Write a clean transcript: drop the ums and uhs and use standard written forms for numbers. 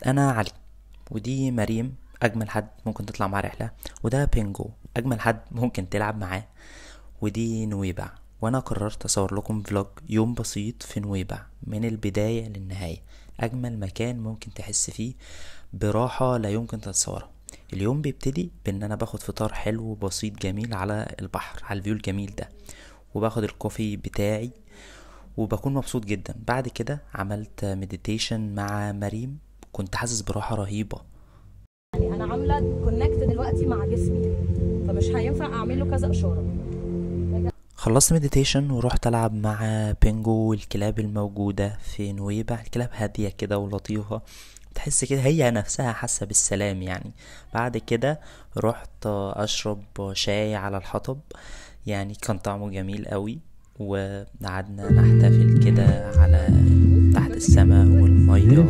انا علي، ودي مريم اجمل حد ممكن تطلع معاه رحله، وده بينجو اجمل حد ممكن تلعب معاه، ودي نويبع. وانا قررت اصور لكم vlog يوم بسيط في نويبع من البداية للنهاية. اجمل مكان ممكن تحس فيه براحة لا يمكن تتصورها. اليوم بيبتدي بان انا باخد فطار حلو بسيط جميل على البحر، على ال view الجميل ده، وباخد ال coffee بتاعي وبكون مبسوط جدا. بعد كده عملت meditation مع مريم، كنت حاسس براحة رهيبة. يعني انا عامله connect دلوقتي مع جسمي، فمش هينفع اعمل له كذا اشارة. خلصت meditation ورحت العب مع بينجو والكلاب الموجودة في نويبع. الكلاب هادية كده ولطيفة، تحس كده هي نفسها حاسه بالسلام يعني. بعد كده رحت اشرب شاي على الحطب، يعني كان طعمه جميل قوي، وقعدنا نحتفل كده على تحت السماء والمية.